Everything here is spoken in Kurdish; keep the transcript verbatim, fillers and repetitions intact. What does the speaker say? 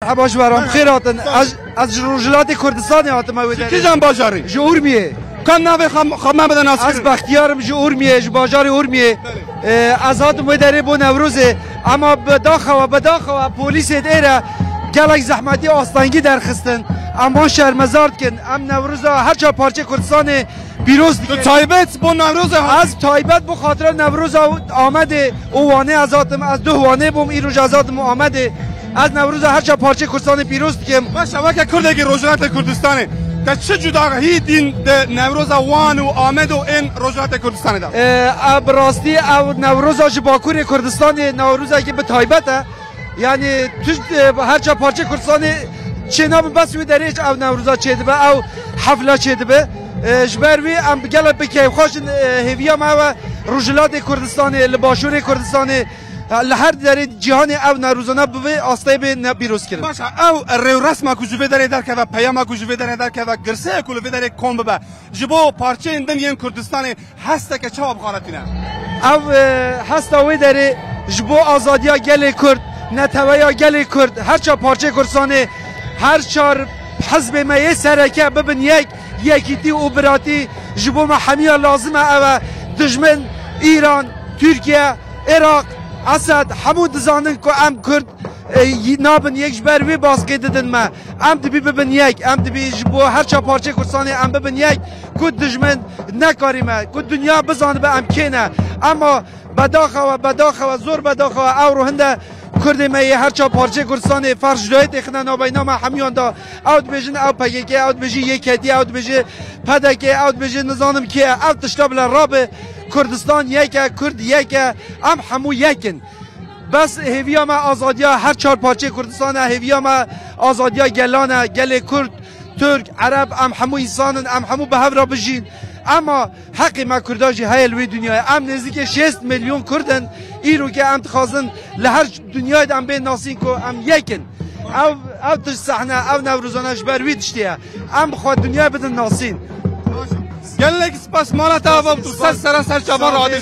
He baş, beram xêr hatin. Ez, ez ji Rojhilatê Kurdistanê hatime wê derê. Kîjan bajarî? Ji Urmiyê. Ka navê xwe, xwe me bide naskirin. Ez Bextiyar im, ji Urmiyê, ji bajarê Urmiyê. Belê. Ee, ez hatim wê derê bo Newrozê. Ema bi daxewa, bi daxewa polîsê di êre gelek zehmetî, astengî derxistin. Em wan şermezar dikin. Em Newroza her çar parçeyê Kurdistanê pîroz dikin. Tu taybet bo Newrozê hatî? Ez taybet bo xatira Newroza Amedê û Wanê ez hatim. Ez duh Wanê bûm, îroj ez hatim û Amedê. Ez Newroza her çar parçeyê Kurdistanê pîroz dikim. Baş e, weke Kurdekî Rojhilatê Kurdistanê, te çi cudahî dîn di Newroza Wan û Amed û ên Rojhilatê Kurdistanê de? Ee, e, bi rastî ew Newroza ji Bakurê Kurdistanê Newrozekî bi taybet e. Yani tu, e, her çar parçeyê Kurdistanê çênabin, bes wê derê ew Newroza çêdibe, ew hefla çêdibe. E, ji ber wî em gelek bi keyfxweş in, e, hêviya me ew e, Rojhilatê Kurdistanê, li Başûrê Kurdistanê, e, li her derê cîhanê ew Newrozana bi vê asteyê bê ne pîrozkirin. Baş e, ew rêwresma ku ji vê derê derkeve, peyama ku ji vê derê derkeve, girseyê ku li vê derê kom bibe, ji bo parçeyên din yên Kurdistanê hesteke çawa bixaretîne? Ev, e, hesta wê derê ji bo azadiya gelê Kurd, neteweya gelê Kurd, her çar parçeyê Kurdistanê, her çar hizbê me yê sereke bibin yek, yekîtî û biratî ji bo me hemiya lazim e. Ev e, dijmin, Îran, Tirkiye, Iraq, Esed, hemû dizanin ku em Kurd, e, yî-, nabin yek, ji ber wê baskê didin me. Em dibî bibin yek, em dibî ji bo her çar parçeyê Kurdistanê em bibin yek, ku dijmin nekarî me, ku dinya bizanibe em kê ne. Ema bedaxewe, bedaxewe, zor bedaxewe, ew rûhinde Kurdê me yê her çar parçeyê Kurdistanê ferq ji doyê têxine navbeyna me hemûyan da. Ew dibêjin ew P K K, ew dibêjin Y K T, ew dibêjin P D K, ew dibêjin nizanim kê ye. Ev tişta bile rabe, Kurdistan yek e, Kurd yek e, em hemû yek in. Bes hêviya me azadiya her çar parçeyê Kurdistan e, hêviya me azadiya gelan e, gelê Kurd, Tirk, Ereb, em hemû însan in, em hemû bi hev re bijîn. Ema heqê me Kurda jî heye li wê dinyayê. Em nêzîkê şêst milyon Kurd in. Îro ke em dixwazin li her dinyayê de em bên nasîn ku em yek in. Ev, ev tişt sehne, ev Newrozane ji ber wî tiştê ye. Em bi xwe dinyayê bidin nasîn. Gelek spas, mala te ava, tu ser sera ser çavan radê.